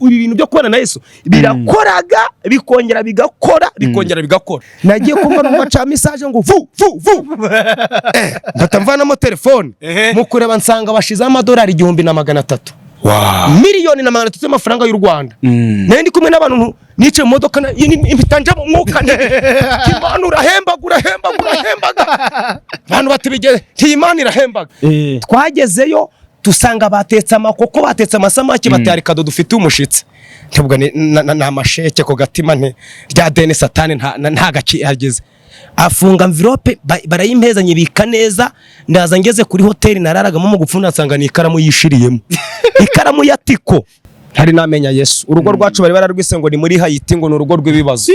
Ibi bintu byo kubana na Yesu birakoraga, bikongera bigakora, bikongera bigakora. Nagiye kumva numva ca message ngo vu vu vu, mpita mvanamo telefone mu kureba nsanga bashizeho amadolari 1300, 1,300,000 y'amafaranga y'u Rwanda. Nari ndi kumwe n'abantu, nicaye mu modoka, mpita nja mu mwuka, Imana urahembaga, urahembaga, urahembaga. Abantu bati bigeze, nti Imana irahembaga. Twagezeyo dusanga batetse amakoko, batetse amasamaki, batari kado dufite umushitsi. Ntabwo ni amasheke ku gatima, nti rya deni satani nta gaci yageze. Afunga envelope, barayimpeza, nyibika neza. Ndaza ngeze kuri hoteli nararagamo, mu gupfunda nsanga ni ikaramu yishiriyemo, ikaramu ya tiko. Ntari namenya Yesu, urugo rwacu bari bararwise ngo ni muri Hayiti, ngo ni urugo rw'ibibazo.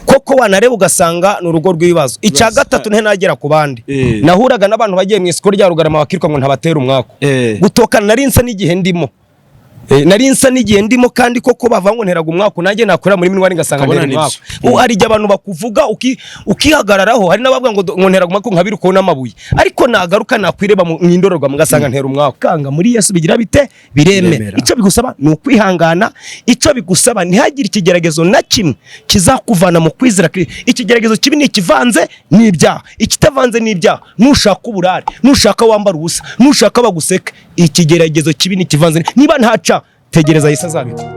Koko wanareba ugasanga ni urugo rw'ibibazo. Icya gatatu, nagera ku bandi, nahuraga n'abantu bagiye mu isoko rya Rugarama bakiruka ngo ntabatera umwaku. Gutokana nari nsa n'igihe ndimo. Nari nsa n'igihe ndimo, kandi koko bava ngo nteraga umwaku, nanjye nakorera muri minwari ngasanga ntera umwaku. Ubu hari igihe abantu bakuvuga ukihagararaho. Hari n'abavuga ngo nteraga umwaku, nkabirukaho n'amabuye, ariko nagaruka nakwireba mu indorerwamo ngasanga ntera umwaku. Kanga muri Yesu bigira bite? Biremera. Icyo bigusaba ni ukwihangana. Icyo bigusaba, ntihagire ikigeragezo na kimwe kizakuvana mu kwizera. Ikigeragezo kibi ni ikivanze n'ibyaha. Ikitavanze n'ibyaha, nushaka uburare, nushaka wambara ubusa, nushaka baguseka, ikigeragezo kibi ni ikivanze. Niba ntaca, tegereza Yesu azabikora.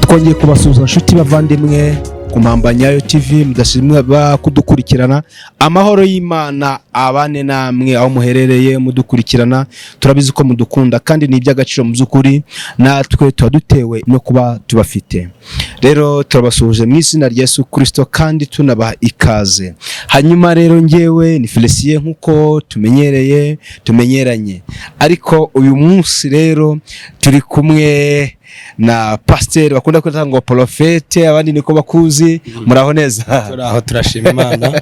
Twongeye kubasuhuza inshuti bavandimwe ku Mpamba Nyayo TV, mudashimwa kudukurikirana. Amahoro y'Imana abane namwe aho muherereye mudukurikirana. Turabizi ko mudukunda kandi ni iby'agaciro mu by'ukuri, natwe tuba dutewe no kuba tubafite. Rero turabasuhuje mu izina rya Yesu Kristo kandi tunabaha ikaze. Hanyuma rero ngewe ni Felicien nk'uko tumenyereye, tumenyeranye, ariko uyu munsi rero turi kumwe na pasiteri bakunda kwita ngo porofete, abandi niko bakuzi. Muraho neza? Turaho, turashima Imana.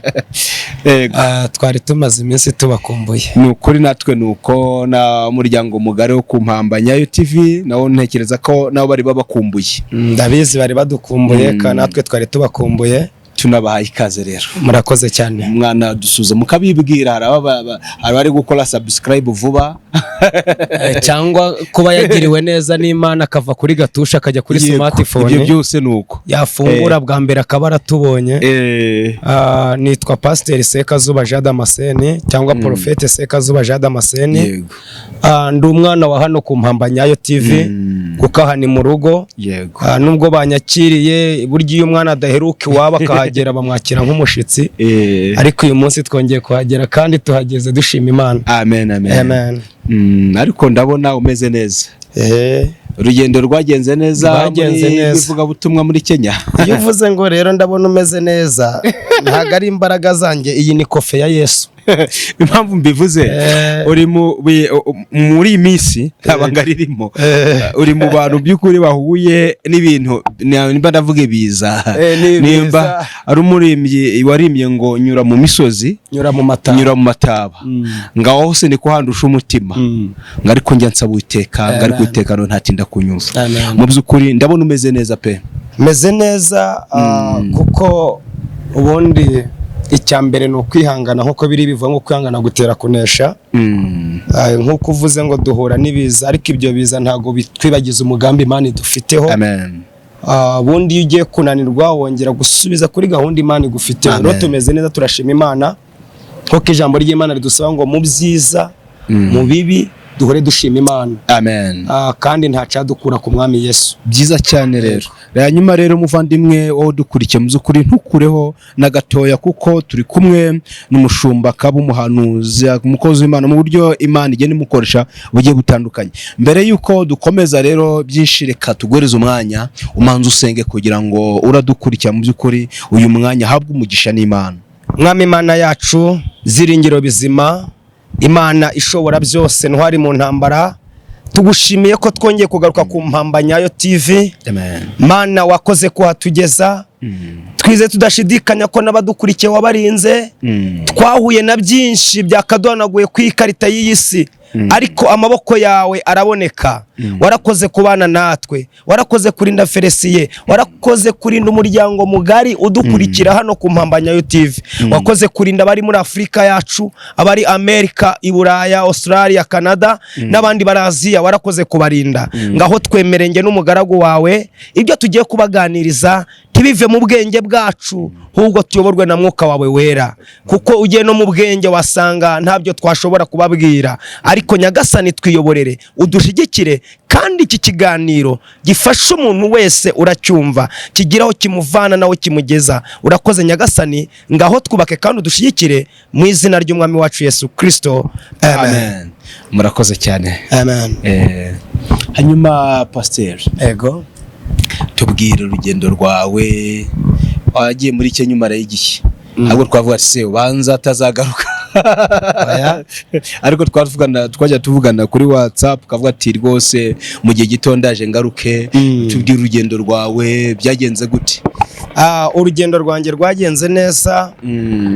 Twari tumaze iminsi tubakumbuye. Ni ukuri, natwe ni uko, na muryango mugari wo ku Mpamba Nyayo TV nawo ntekereza ko nabo bari babakumbuye. Ndabizi bari badukumbuye, kandi natwe twari tubakumbuye. Tunabahaye ikaze rero. Murakoze cyane. Mwana dusuza mukabibwira, hari abari gukora subscribe vuba. Cyangwa kuba yagiriwe neza n'Imana akava kuri gatusha akajya kuri smartphone. Ibyo byose ni uko. Yafungura bwa mbere akaba aratubonye. Nitwa Pasiteri Sekazuba Jean Damascene cyangwa Porofete Sekazuba Jean Damascene. Ndi umwana wa hano ku Mpamba Nyayo TV, kuko aha ni mu rugo. Nubwo banyakiriye, burya iyo umwana adaheruka iwabo akahagera bamwakira nk'umushitsi, ariko uyu munsi twongeye kuhagera kandi tuhageze dushima Imana. Amen, amen. Ariko ndabona umeze neza. Urugendo rwagenze neza? Rwagenze neza. Ivugabutumwa muri Kenya. Iyo uvuze ngo rero ndabona umeze neza, ntabwo ari imbaraga zanjye, iyi ni kofe ya Yesu. Impamvu mbivuze, uri muri iyi minsi nta banga ririmo, uri mu bantu by'ukuri bahuye n'ibintu, nimba ndavuga ibiza, nimba ari umurimbyi warimbye ngo nyura mu misozi, nyura mu mataba, nyura mu mataba, ngaho hose niko handusha umutima, ngo ariko njya nsaba Uwiteka, ngo ariko Uwiteka ntatinda kunyumva. Mu by'ukuri ndabona umeze neza pe. Meze neza, kuko ubundi icya mbere ni ukwihangana, nk'uko biri bivuga ngo kwihangana gutera kunesha. Nk'uko uvuze ngo duhura n'ibiza, ariko ibyo biza ntabwo bitwibagiza umugambi Imana idufiteho. Ubundi iyo ugiye kunanirwa wongera gusubiza kuri gahunda Imana igufiteho. Rero tumeze neza, turashima Imana, nk'uko ijambo ry'Imana ridusaba ngo mu byiza, mu bibi, duhore dushima Imana. Amen. Kandi ntacadukura ku mwami Yesu. Byiza cyane rero. Hanyuma rero muvandimwe wowe dukurikiye, mu by'ukuri ntukureho na gatoya, kuko turi kumwe n'umushumba akaba umuhanuzi, umukozi w'Imana mu buryo Imana igenda imukoresha bugiye butandukanye. Mbere y'uko dukomeza rero byinshi, reka tuguhereze umwanya umanze usenge kugira ngo uradukurikira mu by'ukuri uyu mwanya ahabwe umugisha n'Imana. Mwami Imana yacu, ziringiro bizima, Imana ishobora byose, ntwari mu ntambara, tugushimiye ko twongeye kugaruka ku Mpamba Nyayo TV. Amen. Mana, wakoze kuhatugeza. Twize tudashidikanya ko n'abadukurikiye wabarinze. Twahuye na byinshi byakaduhanaguye ku ikarita y'iyi si. Ariko amaboko yawe araboneka. Warakoze kubana natwe, warakoze kurinda Felisiye, warakoze kurinda umuryango mugari udukurikira hano ku Mpambanyayo TV, wakoze kurinda abari muri Afurika yacu, abari Amerika, i Buraya, Australia, Canada n'abandi bari Aziya, warakoze kubarinda. Ngaho twemerenge n'umugaragu wawe, ibyo tugiye kubaganiriza ntibive mu bwenge bwacu, ahubwo tuyoborwe na Mwuka wawe Wera, kuko ugiye no mu bwenge wasanga ntabyo twashobora kubabwira. Ariko Nyagasani, twiyoborere, udushyigikire, kandi iki kiganiro gifasha umuntu wese uracyumva, kigira aho kimuvana nawe kimugeza. Urakoze Nyagasani, ngaho twubake kandi udushyigikire mu izina ry'Umwami wacu Yesu Kirisito, amen. Amen. Murakoze cyane. Amen. Hanyuma pasiteri, Ego. tubwire urugendo rwawe. Wagiye muri Kenya umarayo igihe, ahubwo twavuga ati se ubanza atazagaruka. Oya. Ariko twavugana, twajya tuvugana kuri WhatsApp, ukavuga ati rwose mu gihe gito ndaje ngaruke. Tubwire urugendo rwawe, byagenze gute? Urugendo rwanjye rwagenze neza.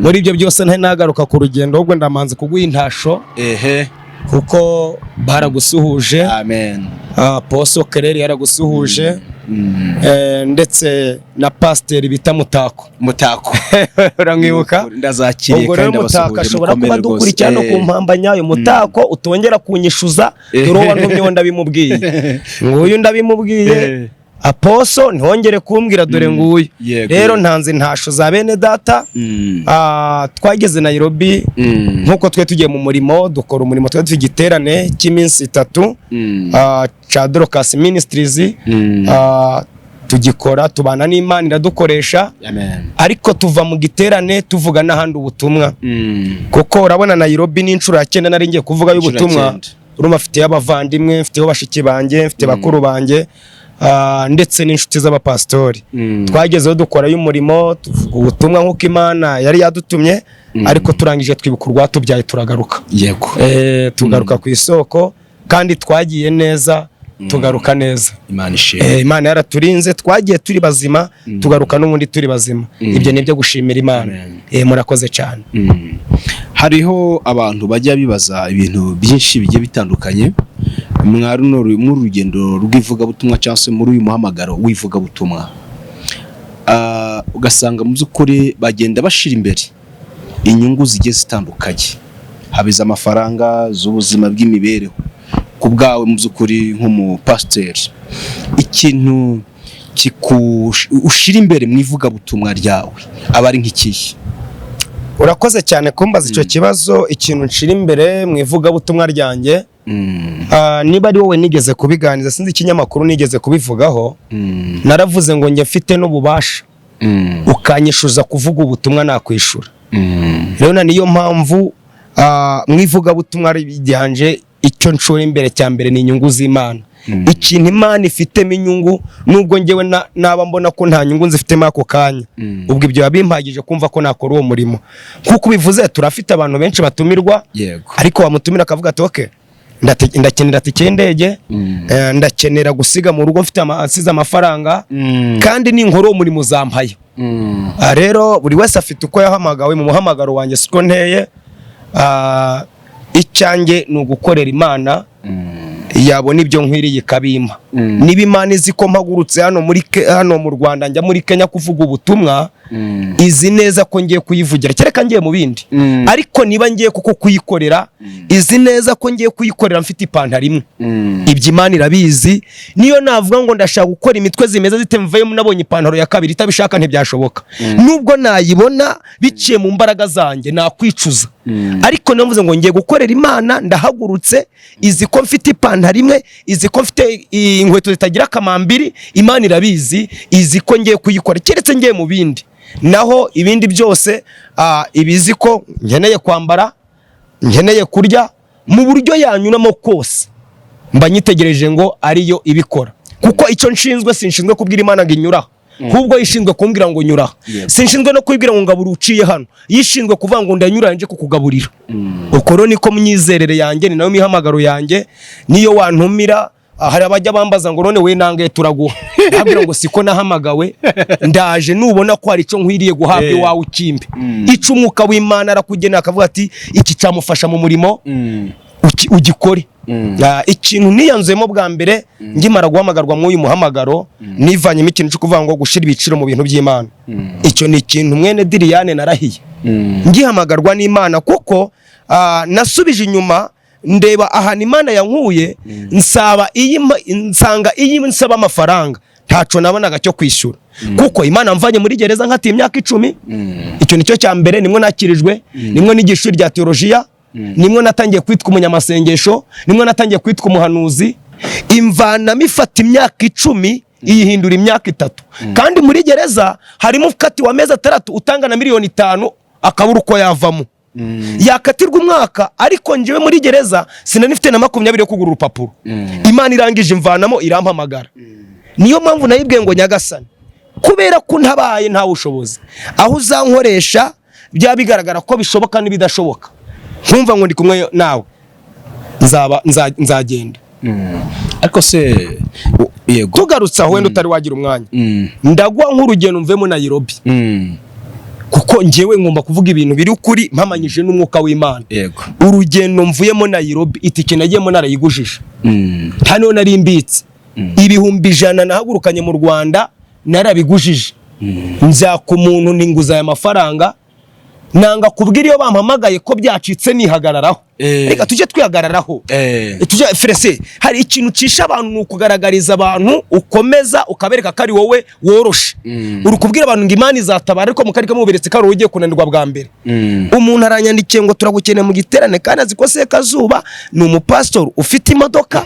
Muri ibyo byose ntari nagaruka ku rugendo, ahubwo ndamanza kuguha intasho, kuko baragusuhuje. Amen. Poso Kereri yaragusuhuje, ndetse na pasiteri bita Mutako. Mutako. Uramwibuka? Ndazakiriye. Ubwo rero Kandi Mutako ndabasuhuje, ashobora kuba mukomere rwose. dukurikira no ku Mpamba Nyayo. Mutako, utongera kunyishuza, dore uwo wantumyeho ndabimubwiye, nguyu ndabimubwiye. Aposo, ntihongere kumbwira, dore nguyu. Rero ntanze intasho za bene data. Twageze Nairobi, nk'uko twe tugiye mu murimo, dukora umurimo, twari dufite igiterane cy'iminsi 3 ca Dorcas Ministries. Tugikora, tubana n'Imana, iradukoresha. Amen. Ariko tuva mu giterane tuvuga n'ahandi ubutumwa, kuko urabona Nairobi ni inshuro ya 9 nari ngiye kuvuga Inshuro ya y'ubutumwa. 9. Urumva mfiteyo abavandimwe, mfiteyo bashiki banjye, mfite bakuru banjye, ndetse n'inshuti z'abapasitori. Twagezeho dukorayo umurimo, tuvuga ubutumwa nk'uko Imana yari yadutumye, ariko turangije twibuka urwatubyaye, turagaruka. Tugaruka ku isoko, kandi twagiye neza, tugaruka neza. Imana ishimwe. Imana yaraturinze, twagiye turi bazima, tugaruka n'ubundi turi bazima. Ibyo ni ibyo gushimira Imana. Amen. Murakoze cyane. Hariho abantu bajya bibaza ibintu byinshi bigiye bitandukanye mwa runo muri uru rugendo rw'ivugabutumwa cyangwa se muri uyu muhamagaro w'ivugabutumwa. Ugasanga mu by'ukuri bagenda bashira imbere inyungu zigiye zitandukanye, haba iz'amafaranga, z'ubuzima bw'imibereho. Ku bwawe, mu by'ukuri nk'umupasiteri, ikintu ushira imbere mu ivugabutumwa ryawe aba ari nk'ikihe? Urakoze cyane kumbaza icyo kibazo. Ikintu nshira imbere mu ivugabutumwa ryanjye, niba ari wowe nigeze kubiganiza, sinzi ikinyamakuru nigeze kubivugaho, naravuze ngo njye mfite n'ububasha, ukanyishuza kuvuga ubutumwa nakwishura. Rero na niyo mpamvu mu ivugabutumwa ryanje icyo nshora imbere cya mbere ni inyungu z'Imana, ikintu Imana ifitemo inyungu, nubwo njyewe naba mbona ko nta nyungu nzifitemo ako kanya. Ubwo ibyo biba bimpagije kumva ko nakora uwo murimo. Nk'uko ubivuze, turafite abantu benshi batumirwa, ariko wamutumira akavuga ati okay, ndakenera tike y'indege, ndakenera gusiga mu rugo mfite nsize amafaranga, kandi ninkora uwo murimo uzampaye. Rero buri wese afite uko yahamagawe. Mu muhamagaro wanjye siko nteye. Icyanjye ni ugukorera Imana, yabona ibyo nkwiriye ikabimpa. Niba Imana izi ko mpagurutse hano muri hano mu Rwanda njya muri Kenya kuvuga ubutumwa, izi neza ko ngiye kuyivugira, kereka ngiye mu bindi. Ariko niba ngiye kuko kuyikorera, izi neza ko ngiye kuyikorera mfite ipantaro imwe. Ibyo Imana irabizi. Niyo navuga ngo ndashaka gukora imitwe zimeze zite, mvuyemo nabonye ipantaro ya kabiri, itabishaka ntibyashoboka. Nubwo nayibona biciye mu mbaraga zanjye, nakwicuza. Ariko niyo mvuze ngo ngiye gukorera Imana, ndahagurutse, izi ko mfite ipantaro imwe, izi ko mfite inkweto zitagira akamambiri. Imana irabizi, izi ko ngiye kuyikora, keretse ngiye mu bindi. Naho ibindi byose, ibizi ko nkeneye kwambara, nkeneye kurya, mu buryo yanyuramo kose mba nyitegereje ngo ariyo ibikora, kuko icyo nshinzwe, sinshinzwe kubwira Imana ngo inyuraho, ahubwo ishinzwe kumbwira ngo nyuraho. Sinshinzwe no kubwira ngo ngabura uciye hano, yishinzwe kuvuga ngo ndanyura nje kukugaburira. Uko rero niko myizerere yanjye, ni nayo mihamagaro yanjye. Niyo wantumira, hari abajya bambaza ngo none we nange turaguha, nabwira ngo siko nahamagawe, ndaje nubona ko hari icyo nkwiriye guhabwa iwawe ukimbe. Ico Umwuka w'Imana arakugenera, akavuga ati iki cyamufasha mu murimo. Ugikore. Ikintu niyanzuyemo bwa mbere ngimara guhamagarwa mw'uyu muhamagaro, nivanyemo ikintu cyo kuvuga ngo gushyira ibiciro mu bintu by'Imana. Icyo ni ikintu, mwene Diriyane, narahiye ngihamagarwa n'Imana, kuko nasubije inyuma ndeba ahantu Imana yankuye, nsaba iyi nsanga iyi nsaba amafaranga ntaco nabonaga cyo kwishyura, kuko Imana mvanye muri gereza nkatiye imyaka 10. Icyo nicyo cya mbere. Nimwo nakirijwe, nimwo nigisha ishuri rya teolojiya, nimwo natangiye kwitwa umunyamasengesho, nimwo natangiye kwitwa umuhanuzi. Imvanamo, ifata imyaka 10 iyihindura imyaka 3. Kandi muri gereza harimo ukatiwe amezi 6 utanga na miliyoni 5 akabura uko yavamo, yakatirwa umwaka. Ariko njyewe muri gereza sinari mfite na 20 yo kugura urupapuro. Imana irangije imvanamo, irampamagara. Niyo mpamvu nayibwiye ngo: "Nyagasani, kubera ko ntabaye nta bushobozi, aho uzankoresha byaba bigaragara ko bishoboka n'ibidashoboka, nkumva ngo ndi kumwe nawe, nzaba nzagenda." Ariko se yego. Tugarutse aho, wenda utari wagira umwanya, ndaguha nk'urugendo mvemo Nairobi, kuko njyewe ngomba kuvuga ibintu biri ukuri mpamanyije n'umwuka w'Imana. Urugendo mvuyemo Nairobi, itike nagiyemo narayigujije. Nta niyo nari mbitse. 100,000 nahagurukanye mu Rwanda narabigujije, nzaka umuntu ninguza aya mafaranga, nanga kubwira iyo bampamagaye ko byacitse, nihagararaho. Reka tujye twihagararaho. Tujye frese. Hari ikintu ucisha abantu, ni ukugaragariza abantu ukomeza ukabereka ko ari wowe woroshe. Uri kubwira abantu ngo Imana izatabara, ariko mu karere kamuberetse ko ari wowe ugiye kunanirwa bwa mbere. Umuntu aranyandikiye ngo turagukeneye mu giterane, kandi azi ko Sekazuba ni umupasitori ufite imodoka.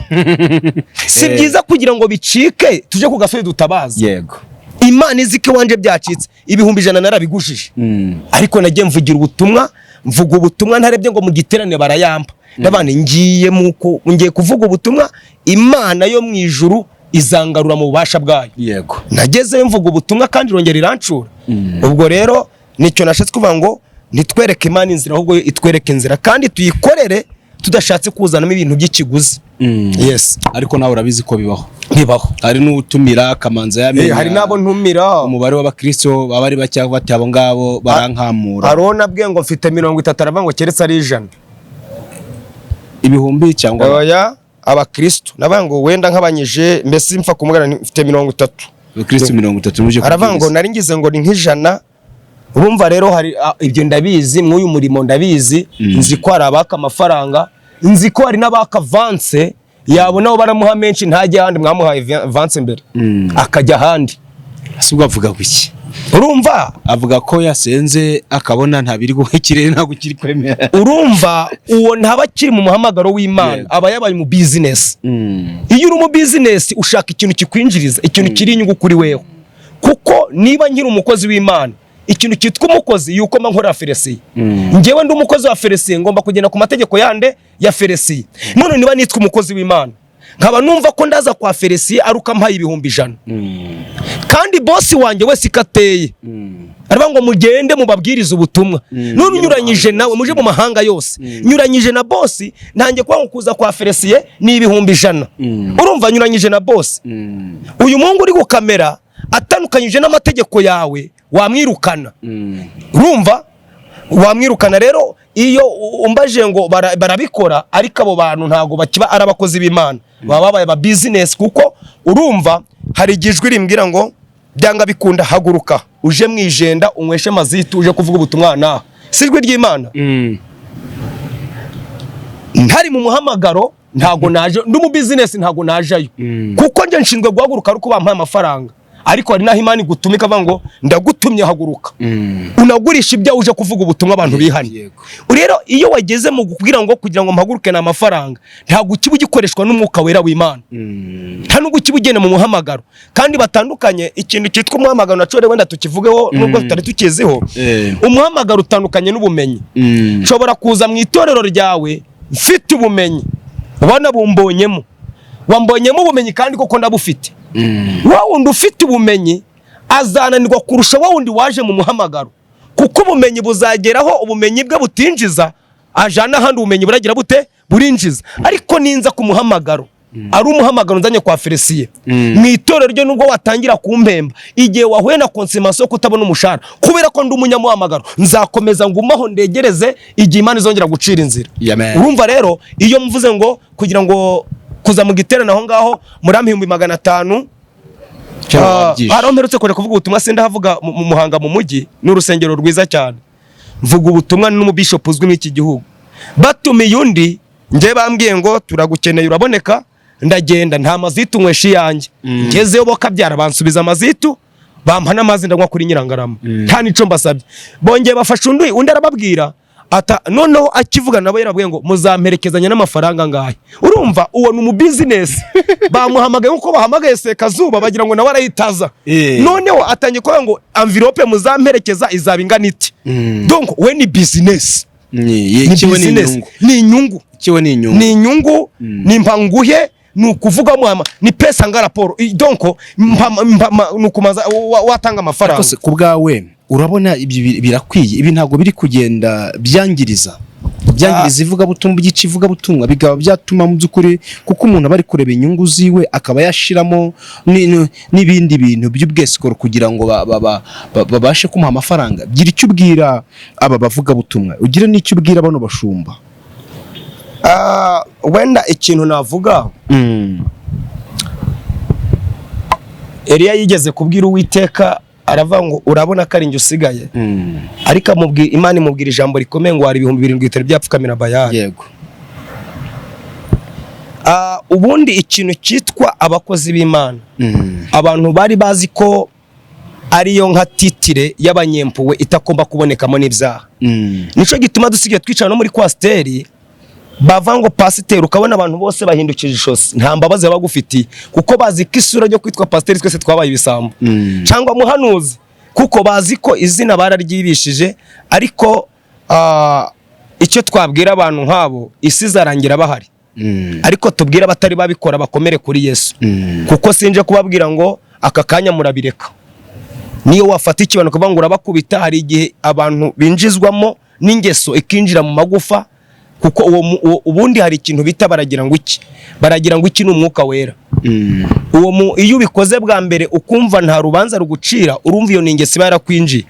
Si byiza kugira ngo bicike tujye ku gasozi dutabaza. Imana izi ko iwanje byacitse, 100,000 narabigujije. Ariko nagiye mvugira ubutumwa, mvuga ubutumwa ntarebye ngo mu giterane barayampa. Ndabana ngiye muko ngiye kuvuga ubutumwa, Imana yo mu ijuru izangarura mu bubasha bwayo. Nagezeyo mvuga ubutumwa kandi irongera irancura. Ubwo rero nicyo nashatse kuvuga ngo ntitwereke Imana inzira, ahubwo yo itwereke inzira, kandi tuyikorere tudashatse kuzanamo ibintu by'ikiguzi. Yes. Ariko nawe urabizi ko bibaho. Bibaho. Hari n'utumira akamanza yamenya Hari n'abo ntumira umubare w'abakristo baba ari bake, bati abo ngabo barankamura. Hari uwo nabwiye ngo mfite 30, aravuga ngo keretse ari 100. Ibihumbi cyangwa? Oya, abakristo. Navuga ngo wenda nkabanyije, mbese mfa kumubwira nti mfite 30. Abakristo 30 muje Aravuga ngo kubwiriza. nari ngize ngo ni nk'100. Urumva rero hari ibyo ndabizi, mw'uyu murimo ndabizi. Nzi ko hari abaka amafaranga, nzi ko hari n'abaka avance, yabona abo baramuha menshi ntajya ahandi, mwamuhaye avance mbere, akajya ahandi. Ese ubwo avuga iki? Urumva? Avuga ko yasenze akabona ntabiri guha, ikirere ntabwo kiri kwemera. Urumva, uwo ntaba akiri mu muhamagaro w'Imana. Aba yabaye mu business. Iyo uri mu business ushaka ikintu kikwinjiriza, ikintu kiri inyungu kuri wewe. Kuko niba nkiri umukozi w'Imana, ikintu cyitwa umukozi yuko mba nkorera Felisiye, njyewe ndi umukozi wa Felisiye, ngomba kugenda ku mategeko yande? Ya Felisiye. None niba nitwa umukozi w'Imana, nkaba numva ko ndaza kwa Felisiye ari uko ampaye 100,000, kandi bosi wanjye wese iko ateye, aravuga ngo mugende mubabwirize ubutumwa, none unyuranyije nawe, muje mu mahanga yose, nyuranyije na bosi, ntangiye kuba ngo kuza kwa Felisiye ni 100,000. Urumva nyuranyije na bosi. Uyu muhungu uri gukamera atandukanyije n'amategeko yawe, wamwirukana. Urumva wamwirukana. Rero iyo umbaje ngo barabikora, ariko abo bantu ntabwo bakiba ari abakozi b'Imana, baba babaye aba business. Kuko urumva hari igihe ijwi rimbwira ngo byanga bikunda haguruka uje mu ijenda, unyweshe mazitu, uje kuvuga ubutumwa naha. Si ijwi ry'Imana? Ntari mu muhamagaro ntago naje, ndi mu business ntago najayo, kuko njye nshinzwe guhaguruka ari uko bampaye amafaranga. Ariko hari n'aho Imana igutuma ikavuga ngo ndagutumye, haguruka unagurisha ibyawe uje kuvuga ubutumwa abantu bihanye. Rero iyo wageze mu kubwira ngo kugira ngo mpaguruke ni amafaranga, ntabwo ukiba ugikoreshwa n'umwuka wera w'Imana, nta nubwo ukiba ugenda mu muhamagaro. Kandi batandukanye ikintu cyitwa umuhamagaro naco rero wenda tukivugeho nubwo tutari tukiziho. Umuhamagaro utandukanye n'ubumenyi. Nshobora kuza mu itorero ryawe mfite ubumenyi, ubona bumbonyemo, wambonyemo ubumenyi, kandi koko ndabufite. Wa wundi ufite ubumenyi azananirwa kurusha wa wundi waje mu muhamagaro, kuko ubumenyi buzageraho ubumenyi bwe butinjiza, ajana ahandi ubumenyi buragira bute? Burinjiza. Ariko ninza ku muhamagaro Ari umuhamagaro nzanye kwa Felicien mu itorero ryo, nubwo watangira kumpemba, igihe wahuye na conséquence yo kutabona umushahara, kubera ko ndi umunyamuhamagaro, nzakomeza ngumaho ndegereze igihe Imana izongera gucira inzira. Amen. Urumva rero, iyo mvuze ngo kugira ngo kuza mu giterane aho ngaho murampa 500,000. Cyangwa wabyishe. Hari aho mperutse kujya kuvuga ubutumwa, sindahavuga, mu Muhanga mu mujyi, ni urusengero rwiza cyane. Mvuga ubutumwa n'umubishopu uzwi muri iki gihugu. Batumiye undi, njye bambwiye ngo turagukeneye, uraboneka. Ndagenda, nta mazitu, nywesha iyanjye. Ngezeyo bo kabyara bansubiza amazitu, bampa n'amazi ndanywa kuri Nyirangarama, nta nico mbasabye. Bongeye bafasha undi, undi arababwira ata noneho akivuga nabo yarabwiye ngo muzamperekezanya n'amafaranga angahe? Urumva uwo ni umubizinesi, bamuhamagaye nkuko bahamagaye Sekazuba, bagira ngo nawe arayitaza. Noneho atangiye kuvuga ngo enveloppe muzamperekeza izaba ingana iti. Donc we ni business. Ni Ni ikiwe ni business. inyungu. Ni inyungu. Ikiwe ni inyungu. Ni inyungu, ni mpanguhe, ni ukuvuga mwama ni pesa nga raporo. Donc ni ukumaza watanga amafaranga. Ariko se ku bwawe urabona ibyo birakwiye? Ibi ntabwo biri kugenda byangiriza ivugabutumwa, igice ivugabutumwa, bikaba byatuma mu by'ukuri, kuko umuntu aba ari kureba inyungu ziwe, akaba yashiramo n'ibindi bintu by'ubwesikoro kugira ngo babashe kumuha amafaranga. Gira icyo ubwira aba bavugabutumwa, ugire n'icyo ubwira bano bashumba. Wenda ikintu navuga, Eliya yigeze kubwira Uwiteka, aravuga ngo urabona ko ari njye usigaye, ariko amubwira, Imana imubwira ijambo rikomeye ngo hari 7000 bitari byapfukamira Bayali. Ubundi ikintu cyitwa abakozi b'Imana, abantu bari bazi ko ariyo nka titre y'abanyempuwe itagomba kubonekamo n'ibyaha. Nico gituma dusigaye twicara no muri coaster, bava ngo pasiteri, ukabona abantu bose bahindukije ishosi, nta mbabazi baba bagufitiye, kuko bazi ko isura ryo kwitwa pasiteri twese twabaye ibisambo, cyangwa muhanuzi, kuko bazi ko izina bararyibishije. Ariko icyo twabwira abantu nk'abo, isi izarangira bahari. Ariko tubwire abatari babikora bakomere kuri Yesu, kuko sinje kubabwira ngo aka kanya murabireka. Niyo wafata ikibano ukavuga ngo urabakubita, hari igihe abantu binjizwamo n'ingeso ikinjira mu magufa, kuko ubundi hari ikintu bita baragira ngo iki, baragira ngo iki, ni umwuka wera. Uwo iyo ubikoze bwa mbere ukumva nta rubanza rugucira, urumva iyo ni ingeso iba yarakwinjiye.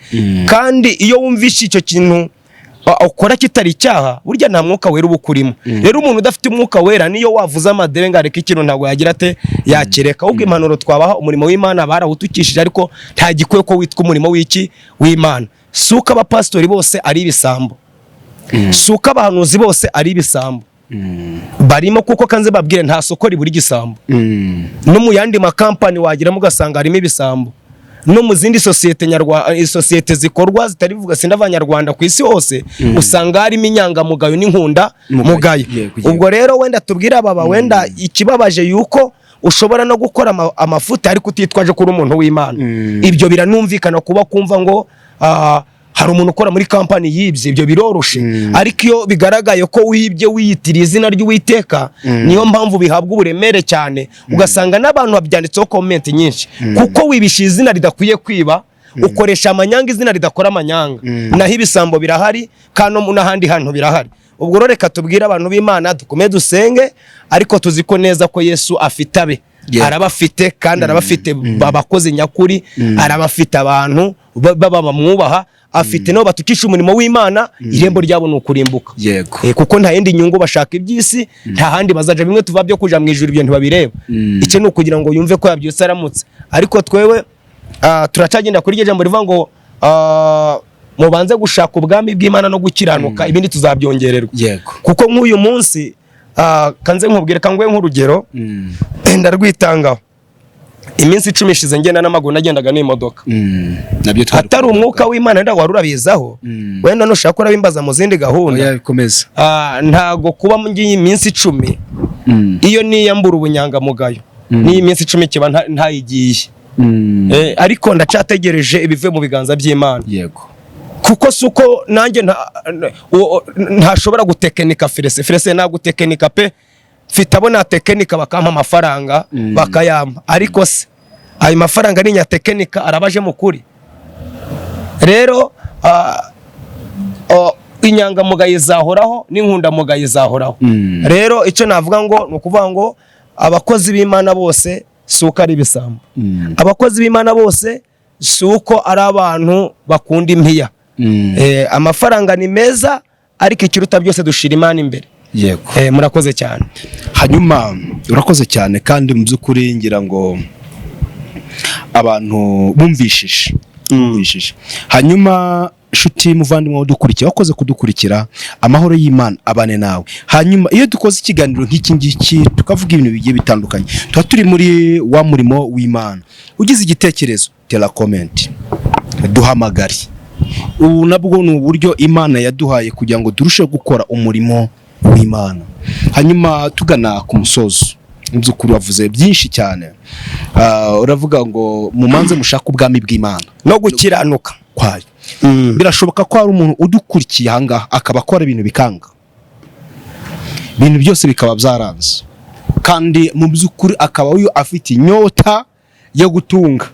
Kandi iyo wumvishe icyo kintu ukora kitari icyaha, burya nta mwuka wera uba ukurimo. Rero umuntu udafite umwuka wera, niyo wavuze amadebe ngo areke ikintu, ntabwo yagira ate, yakireka. Ahubwo impanuro twabaha, umurimo w'Imana barawutukishije, ariko nta gikwiye ko witwa umurimo w'iki, w'Imana. Si uko abapasitori bose ari ibisambo, si uko abahanuzi bose ari ibisambo barimo, kuko kanze babwire, nta soko ribura igisambo. No mu yandi makampani wageramo ugasanga harimo ibisambo, no mu zindi sosiyete sosiyete zikorwa zitari vuga sindavanyarwanda ku isi hose, usanga harimo inyangamugayo n'inkunda Mugayo. mugayo. Yego. Ubwo rero wenda tubwire ababa, wenda ikibabaje yuko ushobora no gukora amafuti ariko utitwaje ko uri umuntu w'Imana. Ibyo biranumvikana, kuba kumva ngo hari umuntu ukora muri kampani yibye, ibyo biroroshe. Ariko iyo bigaragaye ko wibye wiyitiriye izina ry'Uwiteka, niyo mpamvu bihabwa uburemere cyane, ugasanga n'abantu babyanditseho comment nyinshi, kuko wibisha izina ridakwiye kwiba, ukoresha amanyanga izina ridakora amanyanga. Naho ibisambo birahari, kandi no n'ahandi hantu birahari. Ubwo rero reka tubwire abantu b'Imana dukomeze dusenge, ariko tuzi ko neza ko Yesu afite abe. Arabafite, kandi arabafite abakozi nyakuri, arabafite abantu baba bamwubaha, afite nabo batukisha umurimo w'Imana, irembo ryabo ni ukurimbuka. Kuko nta yindi nyungu bashaka, iby'isi nta handi bazaja, bimwe tuva byo kuja mu ijuru, ibyo ntibabireba. Icyo ni ukugira ngo yumve ko yabyutse aramutse. Ariko twewe turacyagenda kuri iryo jambo rivuga ngo mubanze gushaka ubwami bw'Imana no gukiranuka, ibindi tuzabyongererwa. Kuko nk'uyu munsi, kanze nkubwire, kanguhe nk'urugero, ndarwitangaho. Iminsi 10 ishize ngenda n'amaguru, nagendaga n'imodoka. Nabyo twari Atari umwuka w'Imana wenda wari urabizaho. Wenda nushaka urabimbaza mu zindi gahunda. Oya, bikomeza. Ntago kuba ngiyi iminsi 10, iyo niyambura ubunyangamugayo, n'iyi minsi 10 kiba ntayigiye. Ariko ndacyategereje ibivuye mu biganza by'Imana. Kuko si uko nanjye ntashobora gutekinika firese firese, nagutekinika pe, mfite abo natekinika bakampa amafaranga, bakayampa, ariko se ayo mafaranga ni nyatekinika arabaje mu kuri? Rero inyangamugayo izahoraho n'inkundamugayo izahoraho. Rero icyo navuga ngo ni ukuvuga ngo Abakozi b'Imana bose si uko ari ibisambo. Abakozi b'Imana bose si uko ari abantu bakunda impiya. Amafaranga ni meza, ariko ikiruta byose dushira Imana imbere. Murakoze cyane. Hanyuma urakoze cyane, kandi mu by'ukuri ngira ngo abantu bumvishije. Hanyuma nshuti muvandimwe udukurikiye, wakoze kudukurikira, amahoro y'Imana abane nawe. Hanyuma iyo dukoze ikiganiro nk'iki ngiki, tukavuga ibintu bigiye bitandukanye, tuba turi muri wa murimo w'Imana. Ugize igitekerezo, tera comment, duhamagare. Ubu nabwo ni uburyo Imana yaduhaye kugira ngo turusheho gukora umurimo w'Imana. Hanyuma tugana ku musozo, mu by'ukuri wavuze byinshi cyane. Uravuga ngo mumanze mushake ubwami bw'Imana no gukiranuka kwayo. Birashoboka ko hari umuntu udukurikiye ahangaha akaba akora ibintu bikanga, ibintu byose bikaba byaranze, kandi mu by'ukuri akaba uyu afite inyota yo gutunga.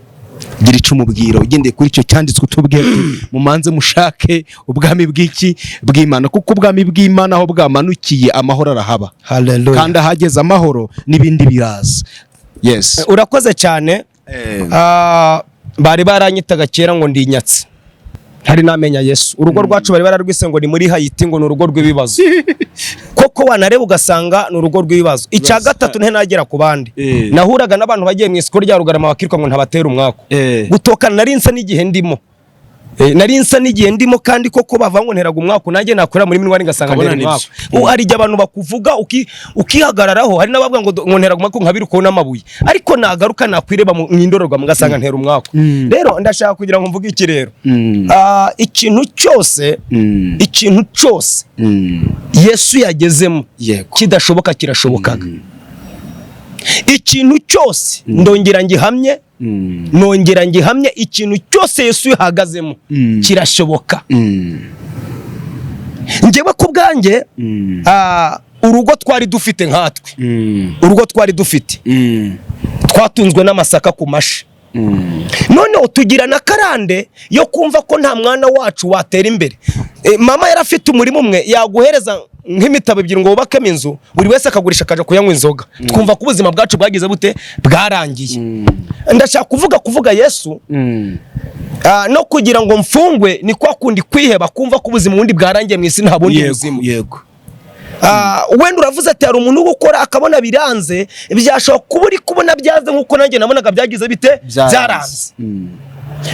Gira icyo umubwira ugendeye kuri icyo cyanditswe, utubwira ati, mumanze mushake ubwami bw'iki? Bw'Imana, kuko ubwami bw'Imana aho bwamanukiye amahoro arahaba. Haleluya. Kandi ahageze amahoro n'ibindi biraza. Yes. Urakoze cyane. Bari baranyitaga kera ngo ndi inyatsi, ntari namenya Yesu. Urugo rwacu bari bararwise ngo ni muri Hayiti, ngo ni urugo rw'ibibazo. Koko wanareba ugasanga ni urugo rw'ibibazo. Icya gatatu, nagera ku bandi, nahuraga n'abantu bagiye mu isoko rya Rugarama bakirwa ngo ntabatera umwaku. Gutokana nari nsa n'igihe ndimo. Nari nsa n'igihe ndimo, kandi koko bava ngo nteraga umwaku, nanjye nakorera muri minwari ngasanga Ukabona ntera nibyo. umwaku. Ubu hari igihe abantu bakuvuga ukihagararaho. Hari n'abavuga ngo nteraga umwaku nkabirukaho n'amabuye, ariko nagaruka nakwireba mu indorerwamo ngasanga ntera umwaku. Rero ndashaka kugira ngo mvuge iki rero? Ikintu cyose, ikintu cyose Yesu yagezemo kidashoboka kirashobokaga. Ikintu cyose, ndongera ngihamye, nongera ngihamye, ikintu cyose Yesu yahagazemo kirashoboka. Njyewe ku bwanjye, urugo twari dufite nkatwe, urugo twari dufite, twatunzwe n'amasaka ku mashi. Noneho tugira na karande yo kumva ko nta mwana wacu watera imbere. Mama yari afite umurima umwe, yaguhereza nk'imitabo 2 ngo wubakemo inzu, buri wese akagurisha akaja kuyanywa inzoga. Twumva ko ubuzima bwacu bwagize bute? Bwarangiye. Ndashaka kuvuga Yesu, no kugira ngo mfungwe ni kwa kundi kwiheba, kumva ko ubuzima ubundi bwarangiye mu isi, nta bundi buzima. Wenda uravuze ati hari umuntu ugukora akabona biranze. Byashobora kuba uri kubona byanze nk'uko nanjye nabonaga byagize bite? Byaranze.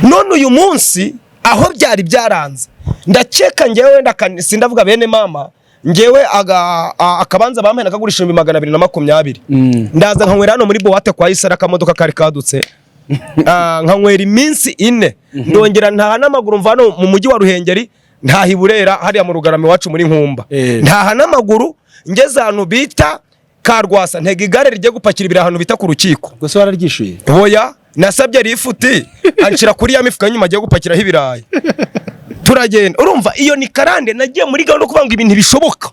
None uyu munsi aho byari byaranze, ndakeka ngewe wenda sindavuga bene mama, ngewe akabanza bampaye nakagurisha 220,000. Ndaza nkanywera hano muri boîte kwa Isara, akamodoka kari kadutse. Nkanywera iminsi 4, ndongera ntaha n'amaguru, mva hano mu mujyi wa Ruhengeri ntaha i Burera, hariya mu Rugarama iwacu muri Nkumba. Ntaha n'amaguru, ngeze ahantu bita Karwasa ntega igare rigiye gupakira ibirayi ahantu bita ku rukiko. Gusa wararyishuye? Oya, nasabye lifuti anshira kuri ya mifuka nyuma agiye gupakiraho ibirayi, turagenda. Urumva iyo ni karande. Nagiye muri gahunda yo kuvuga ngo ibintu bishoboka,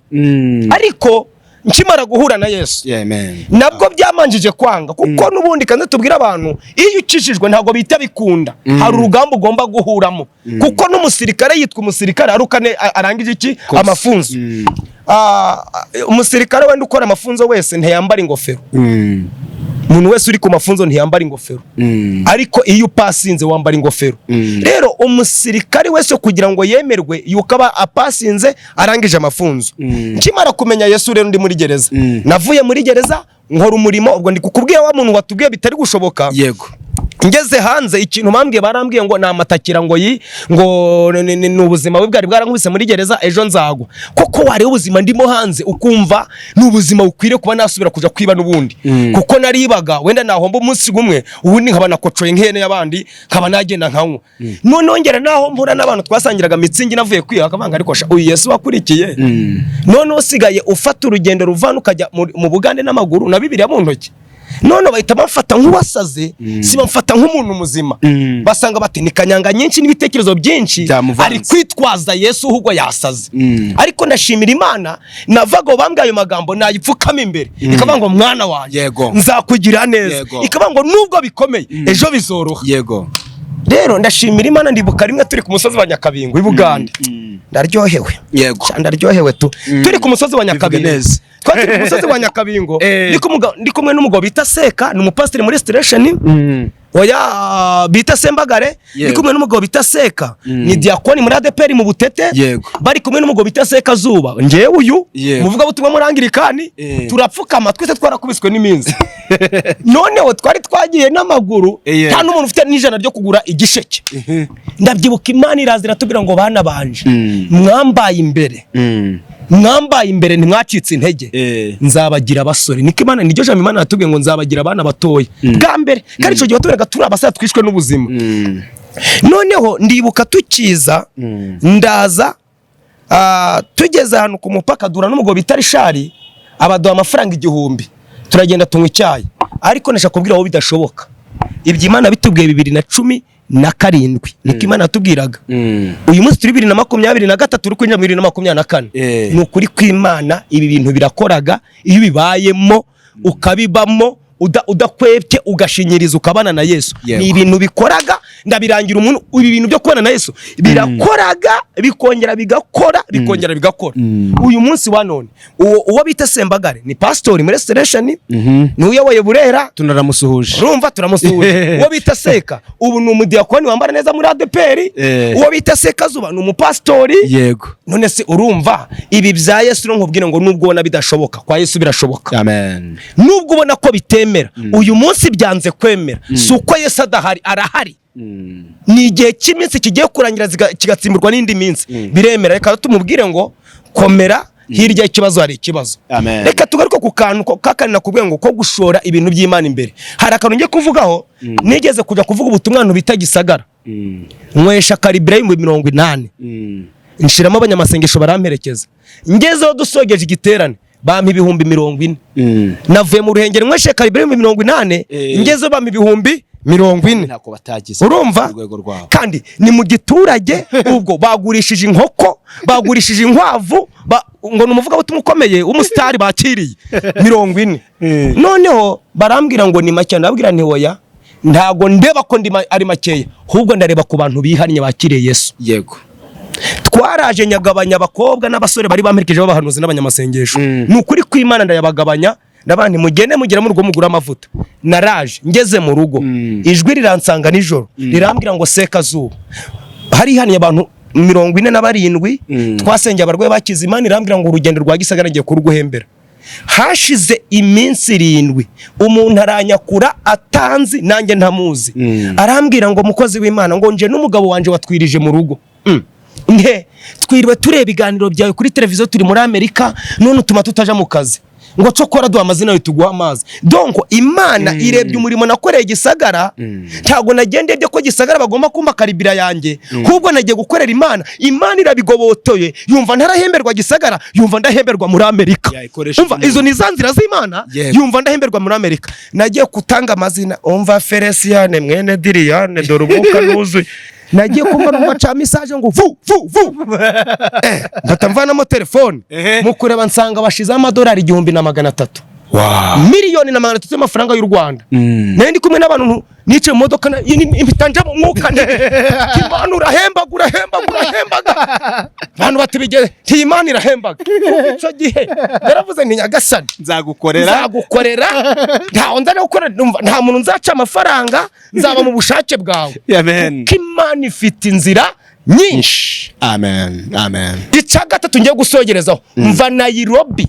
ariko nkimara guhura na Yesu, Yeah, man. nabwo byamanjije kwanga, kuko n'ubundi kandi tubwire abantu, iyo ukijijwe ntabwo bihita bikunda. Hari urugamba ugomba guhuramo, kuko n'umusirikare yitwa umusirikare ari uko arangije iki? Amafunzo. Umusirikare wenda ukora amafunzo wese ntiyambara ingofero. Umuntu wese uri ku mafunzo ntiyambara ingofero, ariko iyo upasinze wambara ingofero. Rero umusirikare wese kugira ngo yemerwe yuko aba apasinze, arangije amafunzo. Nkimara kumenya Yesu rero ndi muri gereza, navuye muri gereza nkora umurimo. Ubwo ndi kukubwira wa muntu watubwiye bitari gushoboka. Ngeze hanze, ikintu bambwiye, barambwiye ngo ni amatakira, ngo yi ngo ni ubuzima bwe bwari bwarankubise muri gereza, ejo nzagwa. Koko wareba ubuzima ndimo hanze ukumva ni ubuzima bukwiriye kuba nasubira kuja kwiba n'ubundi, kuko naribaga wenda nahomba umunsi gumwe, ubundi nkaba nakocoye nk'ihene y'abandi, nkaba nagenda nkanywa. Noneho ngera naho mpura n'abantu twasangiraga mitsingi, navuye kwiba, akavanga, ariko sha uyu Yesu wakurikiye, none usigaye ufata urugendo ruvana ukajya mu Bugande n'amaguru na Bibiliya mu ntoki. None bahita bamfata nk'uwasaze, si bamfata nk'umuntu muzima. Basanga bati ni kanyanga nyinshi n'ibitekerezo byinshi, Byamuvanze. ari kwitwaza Yesu, ahubwo yasaze. Ariko ndashimira Imana, navaga bambwiye ayo magambo nayipfukama imbere, ikavuga ngo mwana wanjye, nzakugira neza. Ikavuga ngo nubwo bikomeye ejo bizoroha. Rero ndashimira Imana. Ndibuka rimwe turi ku musozi wa Nyakabingo i Bugande. Ndaryohewe. Yego. Sha, ndaryohewe tu. Turi ku musozi wa Nyakabingo. Neza. Twari turi ku musozi wa Nyakabingo. Ndi kumwe n'umugabo bita Seka, ni umupasiteri muri Restoration. Oya, bita Sembagare. Ndi kumwe n'umugabo bita Seka, ni diakoni muri ADEPR mu Butete. Bari kumwe n'umugabo bita Seka Zuba, njyewe uyu muvugabutumwa muri Anglikani. Turapfukama twese, twarakubiswe n'iminsi. Noneho twari twagiye n'amaguru, nta n'umuntu ufite n'ijana ryo kugura igisheke. Ndabyibuka, Imana iraza iratubwira ngo: "Bana banje, mwambaye imbere, mwambaye imbere, ntimwacitse intege, nzabagira abasore." Niko Imana, niryo jambo Imana yatubwiye ngo: "Nzabagira abana batoya bwa mbere." Kandi icyo gihe watubwiraga turi abasore twishwe n'ubuzima. Noneho ndibuka tukiza, ndaza, tugeze ahantu ku mupaka duhura n'umugabo bita Rishari, abaduha amafaranga 1000, turagenda tunywa icyayi. Ariko ndashaka kubwira wowe bidashoboka, ibyo Imana bitubwiye 2017, niko Imana yatubwiraga. Uyu munsi turi 2023, turi kwinjira mu 2024. Ni ukuri kw'Imana, ibi bintu birakoraga iyo ubibayemo, ukabibamo, udakwebye, ugashinyiriza, ukabana na Yesu. Ni ibintu bikoraga. Ndabirangira umuntu, ibi bintu byo kubana na Yesu birakoraga, bikongera bigakora, bikongera bigakora. Uyu munsi wa none, uwo bita Sembagare ni pasitori muri Restoration, ni uyoboye Burera. Tunaramusuhuje. Urumva, turamusuhuje. Uwo bita Seka ubu ni umudiyakoni wambara neza muri ADEPR. Uwo bita Sekazuba ni umupasitori. None se urumva ibi bya Yesu, no nkubwire ngo nubwo ubona bidashoboka, kwa Yesu birashoboka. Amen. Nubwo ubona ko bitemera, uyu munsi byanze kwemera, si uko Yesu adahari, arahari. Ni igihe cy'iminsi kigiye kurangira, kigatsimburwa n'indi minsi, biremera. Reka tumubwire ngo: "Komera, hirya y'ikibazo hari ikibazo." Amen. Reka tugaruke ku kantu kakandi nakubwiye ngo ko gushora ibintu by'Imana imbere. Hari akantu ngiye kuvugaho. Nigeze kujya kuvuga ubutumwa ahantu bita Gisagara, nywesha karibira 80,000, nshiramo abanyamasengesho baramperekeza. Ngezeho dusogeje igiterane, bampa 40,000. Navuye mu Ruhengeri nyweshe karibira 80,000, ngezeho bampa 40,000. Ntako batagize Urumva? ku rwego rwabo. Kandi ni mu giturage. Ubwo bagurishije inkoko, bagurishije inkwavu, ngo ni umuvugabutumwa ukomeye w'umusitari bakiriye 40. Noneho barambwira ngo ni make. Ndababwira nti: "Oya, ntago ndeba ko ndi ari makeya, ahubwo ndareba ku bantu bihannye bakiriye Yesu." Twaraje, nyagabanya abakobwa n'abasore bari bamperekeje b'abahanuzi n'abanyamasengesho. Ni ukuri kw'Imana, ndayabagabanya, ndabana nti: "Mugende mugera mu rugo mugure amavuta." Naraje, ngeze mu rugo, ijwi riransanga nijoro, rirambwira ngo: "Sekazuba, harihaniye abantu 47, twasengeye abarwayi bakize." Imana irambwira ngo: "Urugendo rwa Gisagara ngiye kuruguhembera." Hashize iminsi 7, umuntu aranyakura atanzi nanjye ntamuzi, arambwira ngo: "Mukozi w'Imana," ngo, "nje n'umugabo wanjye watwirije mu rugo. Nte twiriwe tureba ibiganiro byawe kuri televiziyo, turi muri Amerika, none utuma tutaja mu kazi," ngo: "Cokora duha amazina yawe tuguha amazi." Donc Imana irebye umurimo nakoreye Gisagara. Ntabwo nagiye ndebye ko Gisagara bagomba kumpa karibira yanjye, ahubwo nagiye gukorera Imana. Imana irabigobotoye, yumva ntarahemberwa Gisagara, yumva ndahemberwa muri Amerika. Ya, ikoresha Umva, izo ni za nzira z'Imana. Yumva ndahemberwa muri Amerika. Nagiye gutanga amazina, umva: Feresiyane mwene Diriyane, dore umwuka nuzuye. Nagiye kumva numva ca message ngo vu vu vu. Mpita mvanamo telefone, mu kureba nsanga bashizeho amadolari 1300, 1,300,000 y'amafaranga y'u Rwanda. Nari ndi kumwe n'abantu, nicaye mu modoka, mpita nja mu mwuka nti: "Imana urahembaga, urahembaga, urahembaga." Abantu bati: "Bigeze nti Imana irahembaga." Kuva icyo gihe naravuze nti: "Nyagasani, Nzagukorera. nzagukorera, ntawe nzajya gukora, numva nta muntu nzaca amafaranga, nzaba mu bushake bwawe." Amen. Kuko Imana ifite inzira nyinshi. Amen, amen. Icya gatatu ngiye gusogerezaho, mva Nairobi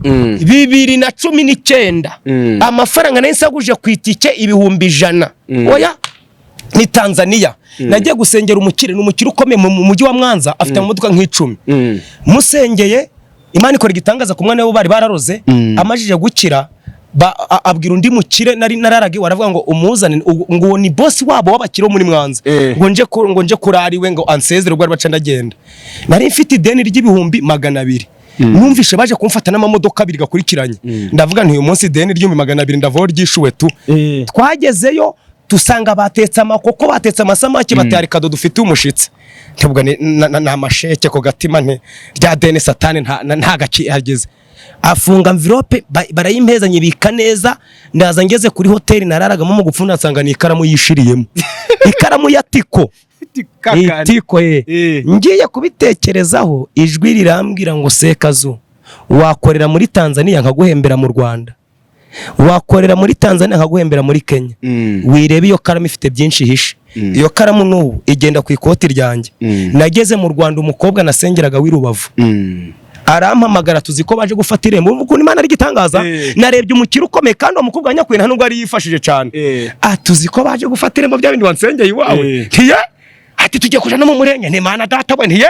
2019, amafaranga nari nsaguje ku itike 100,000. Oya, ni Tanzania. Nagiye gusengera umukire, ni umukire ukomeye mu mujyi wa Mwanza, afite amamodoka nk'icumi. Musengeye, Imana ikora igitangaza ku mwana we bari bararoze. Amajije gukira, abwira undi mukire nari nararagi, waravuga ngo umuzane, ngo uwo ni boss wabo w'abakire bo muri Mwanza, ngo nje kurara iwe, ngo ansezere ubwo ari baca ndagenda. Nari mfite ideni ry'200,000. Numvishe baje kumfata n'amamodoka abiri gakurikiranye, ndavuga nti: "Uyu munsi ideni ry'200,000 ndavaho ryishuwe tu." Twagezeyo dusanga batetse amakoko, batetse amasamaki, batari kado dufite umushitsi. Ntabwo ni amasheke ku gatima, nti rya deni satani nta gakihageze. Afunga envelope, barayimpeza, nyibika neza. Ndaza, ngeze kuri hoteli nararagamo, mu gupfunda nsanga ni ikaramu yishiriyemo, ikaramu ya tiko. Kakandi. Itiko ye. Ngiye kubitekerezaho, ijwi rirambwira ngo: "Sekazu, wakorera muri Tanzania nkaguhembera mu Rwanda, wakorera muri Tanzania nkaguhembera muri Kenya." Wireba iyo karamu, ifite byinshi ihishe. Iyo karamu n'ubu igenda ku ikoti ryanjye. Nageze mu Rwanda, umukobwa nasengeraga w'i Rubavu arampamagara, tuzi ko baje gufata irembo. Urumva ukuntu Imana ari igitangaza? Narebye umukire ukomeye, kandi uwo mukobwa nyakuye nta nubwo yari yifashije cyane. Ah, tuzi ko baje gufata irembo, bya bindi wansengeye iwawe. Ntiye, ati: "Tugiye kuja no mu murenge." Ni Mana data we, ntiye.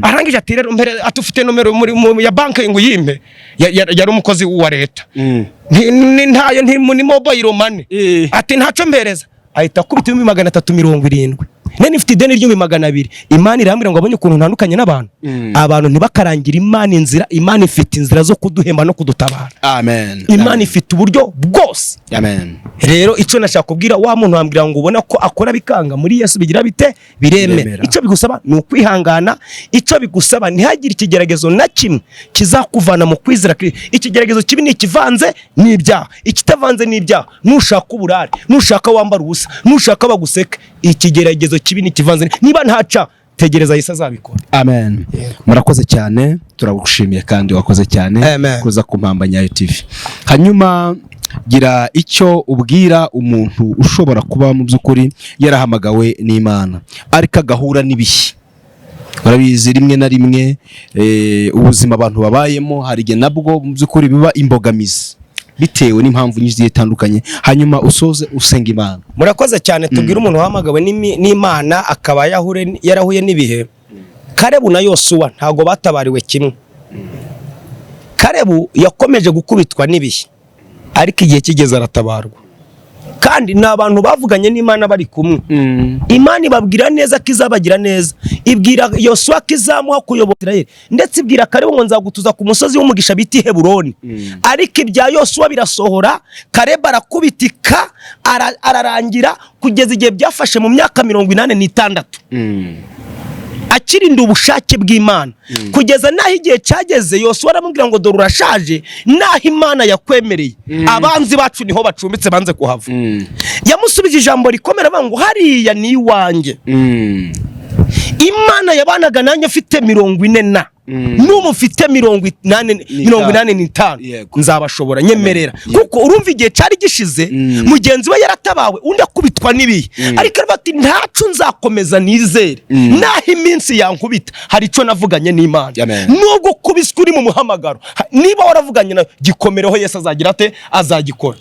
Arangije ati: "Rero mbere," ati: "Ufite nomero muri ya banki ngo uyimpe?" Yari umukozi wa leta. Ntayo, nti ni mobile money. Ati: "Ntaco mpereza." Ahita akubita 370,000. Nari nifite ideni ry'ibihumbi 200. Imana irambwira ngo abonye ukuntu ntandukanye n'abantu. Abantu ntibakarangira Imana inzira. Imana ifite inzira zo kuduhemba no kudutabara. Amen. Imana ifite uburyo bwose. Amen. Rero icyo nashaka kubwira wa muntu wambwira ngo ubona ko akora bikanga, muri Yesu bigira bite? Biremera. Biremera. Icyo bigusaba ni ukwihangana. Icyo bigusaba, ntihagire ikigeragezo na kimwe kizakuvana mu kwizera Kristo. Ikigeragezo kibi ni ikivanze n'ibyaha. Ikitavanze n'ibyaha, nushaka uburare, nushaka wambara ubusa, nushaka baguseke, ikigeragezo kibi ni ikivanze. Niba ntaca, tegereza, Yesu azabikora. Amen. Murakoze cyane, turagushimiye kandi wakoze cyane Amen. kuza ku Mpamba Nyayo TV. Hanyuma gira icyo ubwira umuntu ushobora kuba mu by'ukuri yarahamagawe n'Imana ariko agahura n'ibihe. Urabizi, rimwe na rimwe ubuzima abantu babayemo hari igihe nabwo mu by'ukuri biba imbogamizi bitewe n'impamvu nyinshi zigiye zitandukanye. Hanyuma usoze usenga Imana. Murakoze cyane. Tubwire umuntu wahamagawe n'Imana akaba yarahuye n'ibihe. Karebu na Yosuwa ntabwo batabariwe kimwe. Karebu yakomeje gukubitwa n'ibihe, ariko igihe kigeze aratabarwa. Kandi ni abantu bavuganye n'Imana bari kumwe. Imana ibabwira neza ko izabagira neza, ibwira Yosuwa ko izamuha kuyobora Isirayeli, ndetse ibwira Karebu ngo: "Nzagutuza ku musozi w'umugisha bita i Heburoni." Ariko ibya Yosuwa birasohora, Karebu arakubitika, ararangira, kugeza igihe byafashe mu myaka 86 akirinda ubushake bw'Imana, kugeza n'aho igihe cyageze Yosuwa aramubwira ngo: "Dore urashaje, n'aho Imana yakwemereye, abanzi bacu niho bacumbitse, banze kuhava." Yamusubije ijambo rikomera avuga ngo: "Hariya ni iwanjye. Imana yabanaga nanjye mfite 40 na n'ubu mfite 80, 85. Nzabashobora, nyemerera." Kuko urumva igihe cyari gishize, mugenzi we yaratabawe, undi akubitwa n'ibihe, ariko aravuga ati: "Ntacu, nzakomeza nizere, naho iminsi yankubita, hari icyo navuganye n'Imana." Amen. Nubwo ukubiswe uri mu muhamagaro, niba waravuganye nayo, gikomereho. Yesu azagira ate? Azagikora.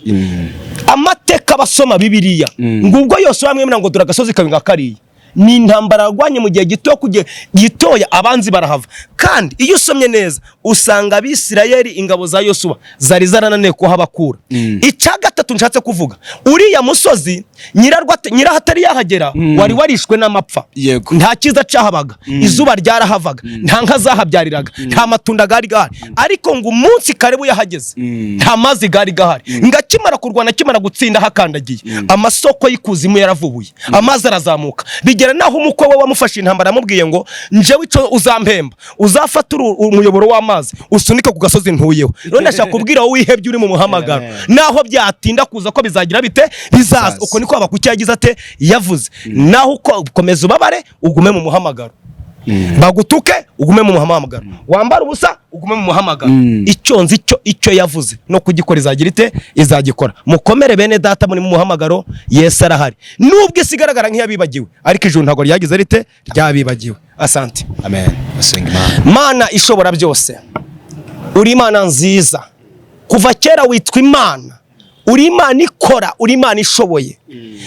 Amateka, abasoma Bibiliya, ngubwo yose bamwemera ngo: "Dore agasozi kawe nka kariya." Ni intambara yarwanye mu gihe gito, kugihe gitoya abanzi barahava. Kandi iyo usomye neza usanga Abisirayeli, ingabo za Yosuwa zari zarananiwe kuhabakura. Icya gatatu nshatse kuvuga, uriya musozi nyirarwo nyiraho atari yahagera wari warishwe n'amapfa. Nta cyiza cyahabaga, izuba ryarahavaga, nta nka zahabyariraga, nta matunda gari gahari. Ariko ngo umunsi Karebu yahageze, nta mazi gari gahari, ngo akimara kurwana, akimara gutsinda, hakandagiye, amasoko y'ikuzimu yaravubuye, amazi arazamuka, bigera naho umukwe we wamufashe intambara amubwiye ngo: "Njewe icyo uzampemba, uzafata umuyoboro w'amazi usunike ku gasozi ntuyeho." Rero ndashaka kubwira wowe wihebye uri mu muhamagaro, naho byatinda kuza, ko bizagira bite? Bizaza. Bizaza. Uko niko Habakuki yagize ate? Yavuze. Naho uko komeza ubabare, ugume mu muhamagaro, bagutuke, ugume mu muhamagaro, wambare ubusa, ugume mu muhamagaro. Icyo nzi cyo, icyo yavuze no kugikora izagira ite? Izagikora. Mukomere bene data muri mu muhamagaro, Yesu arahari. Nubwo isi igaragara nk'iyabibagiwe, ariko ijuru ntabwo ryagize rite? Ryabibagiwe. Asante. Amen. Basenga Imana. Mana ishobora byose, uri Imana nziza, kuva kera witwa Imana, uri Imana ikora, uri Imana ishoboye.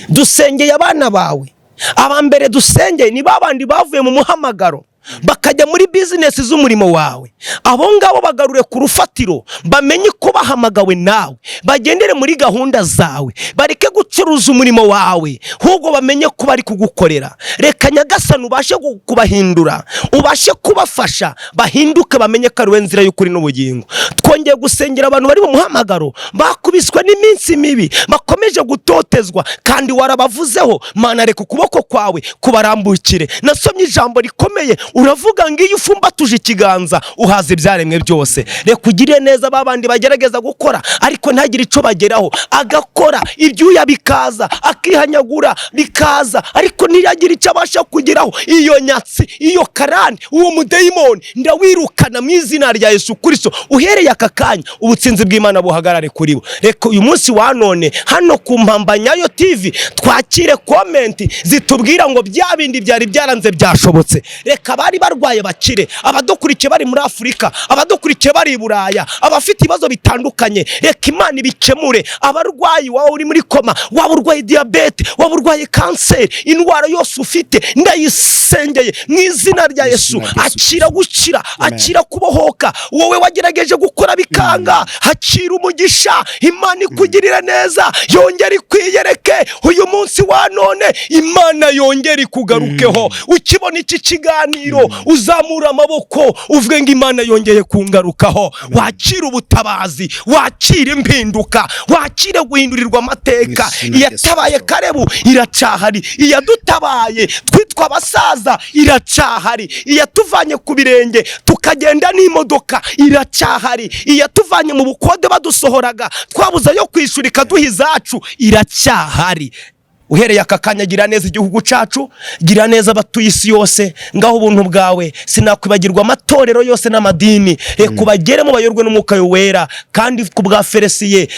Dusengeye abana bawe. Aba mbere dusengeye ni ba bandi bavuye mu muhamagaro bakajya muri bizinesi z'umurimo wawe. Abo ngabo bagarure ku rufatiro, bamenye ko bahamagawe nawe, bagendere muri gahunda zawe, bareke gucuruza umurimo wawe, ahubwo bamenye ko bari kugukorera. Reka Nyagasani ubashe kubahindura, ubashe kubafasha bahinduke, bamenye ko ari we nzira y'ukuri n'ubugingo. Twongeye gusengera abantu bari mu muhamagaro bakubiswe n'iminsi mibi, bakomeje gutotezwa kandi warabavuzeho. Mana, reka ukuboko kwawe kubarambukire. Nasomye ijambo rikomeye. Uravuga ngo iyo ufumbatuje ikiganza uhaza ibyaremwe byose. Reka ugirire neza ba bandi bagerageza gukora ariko ntagire icyo bageraho, agakora ibyuya bikaza, akihanyagura bikaza, ariko ntiyagire icyo abasha kugeraho. Iyo nyatsi, iyo karani, uwo mudayimoni ndawirukana mu izina rya Yesu Kristo. Uhereye aka kanya ubutsinzi bw'Imana buhagarare kuri bo. Reka uyu munsi wa none hano ku Mpamba Nyayo TV twakire comment zitubwira ngo bya bindi byari byaranze byashobotse. Reka abari barwaye bakire, abadukurikiye bari muri Afurika, abadukurikiye bari i Buraya, abafite ibibazo bitandukanye, reka Imana ibikemure. Abarwayi, waba uri muri koma, waba urwaye diyabete, waba urwaye kanseri, indwara yose ufite ndayisengeye mu izina rya Yesu. Izina rya Yesu. Akira gukira, akira kubohoka. Wowe wagerageje gukora bikanga, hakira umugisha. Imana ikugirire neza, yongere ikwiyereke uyu munsi wa none. Imana yongere ikugarukeho. Ukibona iki kiganiro uzamura amaboko uvuge ngo Imana yongeye kungarukaho. Wakire ubutabazi, wakire impinduka, wakire guhindurirwa amateka. Mu izina rya Yesu. Iyatabaye Karebu iracahari, iyadutabaye twitwa abasaza iracahari, iyatuvanye ku birenge tukagenda n'imodoka iracyahari, iyatuvanye mu bukode badusohoraga twabuze ayo kwishyura ikaduha izacu iracyahari. Uhereye aka kanya gira neza igihugu cyacu, gira neza abatuye isi yose. Ngaho ubuntu bwawe, sinakwibagirwa amatorero yose n'amadini, reka ubageremo bayorwe n'Umwuka Wera. Kandi ku bwa Feresiye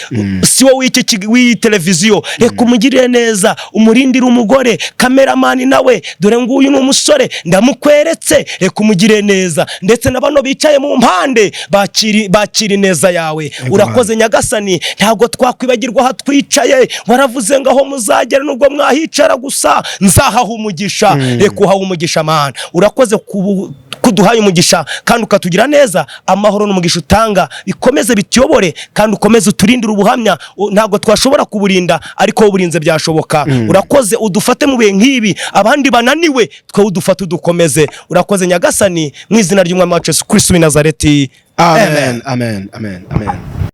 si wowe w'iyi televiziyo, reka umugirire neza, umurindire umugore. Cameraman nawe dore nguyu ni umusore ndamukweretse, reka umugirire neza, ndetse na bano bicaye mu mpande bakiri bakira ineza yawe. Urakoze Nyagasani, ntabwo twakwibagirwa aha twicaye. Waravuze ngo aho muzagera nubwo mwahicara gusa nzahaha umugisha. Reka uhawe umugisha, Mana. Urakoze kuduhaye umugisha kandi ukatugira neza. Amahoro n'umugisha utanga bikomeze bituyobore, kandi ukomeze uturindire ubuhamya. Ntabwo twashobora kuburinda, ariko wowe uburinze byashoboka. Urakoze, udufate mu bihe nk'ibi abandi bananiwe, twe udufate udukomeze. Urakoze Nyagasani, mu izina ry'Umwami wacu Yesu Kristo w'i Nazareti. Amen, amen, amen, amen.